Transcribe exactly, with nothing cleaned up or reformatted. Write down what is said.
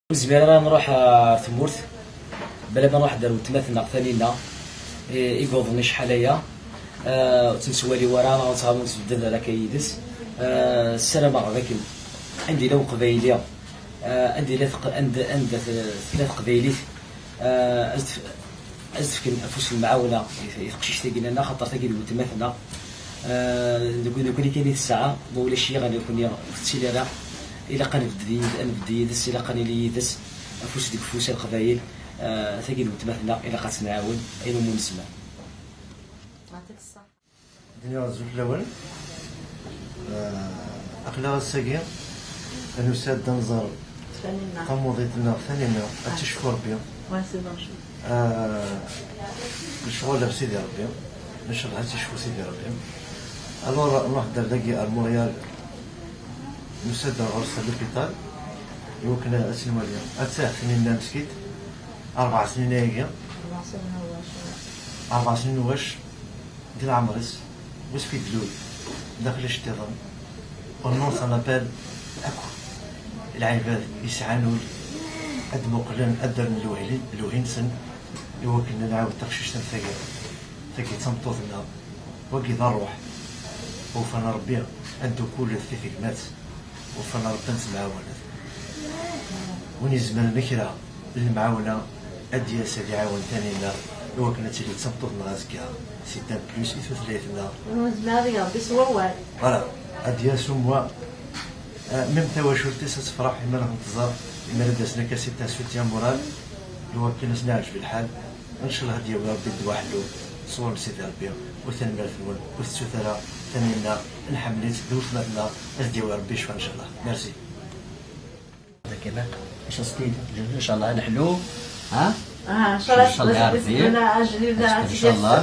Ur nezmir ara ad nruḥ ar tmurt bala ma nruḥ-d ar weltma-tneɣ Taninna, i i yuḍen acḥal aya. Ah, ur tt-nettwali wara, neɣ ur nettɛawan ur nettbeddad ara akka yid-s. Ah, ssarameɣ d akken anda yella Uqbayli, ah, anda yella teq- anda anda t- tella teqbaylit, ah, ad as-d- ad as-d-fken afus n lemɛawna i i teqcict-agi-nneɣ, axaṭer tagi d weltma-tneɣ. Ah, nekkni nekkni kan i tesɛa, ma ulac-iyi nekkni ur tettili ara. Ilaq ad nbedd yid- ad nbedd yid-s, ilaq ad nili yid-s, afus deg ufus a Leqbayel. Ah, tagi d weltma-tneɣ, ilaq ad tt-nɛawen ayen umi nezmer. Ddin-aɣ azul fell-awen. Ah, aql-aɣ ass-agi ad nusa-d ad nẓer tamuḍint-nneɣ Taninna, ad tt-icfu Rebbi. Ah, lecɣal ɣer Sidi Rebbi, ncallah ad tt-icfu Sidi Rebbi. Alors, nruḥ-d ar dagi ar Montréal, nusa-d ɣer-s à l'hôpital, iwakken ad tt-nwali. Attah, Taninna meskint, rebɛa snin ayagi. Rebɛa snin wac. Rebɛa snin wac. Di leɛmer-is, wasmi d-tlul, daxel iceṭṭiḍen, on lance un appel akk lɛibad yesɛan ul, ad d-muqlen, ad d-rren lewhi-, lewhi-nsen, i wakken ad nɛawed taqcict am tagi. Tagi d tameṭṭut-nneɣ, wagi d ṛṛuḥ. Ufan Ṛebbi ad ddukkulet di tegmat. Ufan Ṛebbi ad temɛawanet. Win izemren i kra n lemɛawna, ad d-yas ad iɛawen Taninna, i wakken ad tili d tameṭṭut-nneɣ azekka, c'est un plus i tutlayt-nneɣ. Nezmer ad yeg Ṛebbi s wawal. Voilà, ad d-yas au moins, euh, même tawacult-is ad tefreḥ imi ara tent-tẓer, imi ara d-asen akka, c'est un soutien moral, i wakken ad sen-iɛǧeb lḥal. Ncallah ad d-yawi Ṛebbi ddwa ḥellu, ṣṣwab n Sidi Ṛebbi, u tanemmirt-nwen, ur tettut ara Taninna, nḥemmel-itt d weltma-tneɣ, ad d-yawi Ṛebbi ccfa ncallah. Merci. Dagi ma, acu s-t-id? Ncallah ad neḥlu, ha? Ah, ncallah. Ncallah ya Ṛebbi. Ncallah.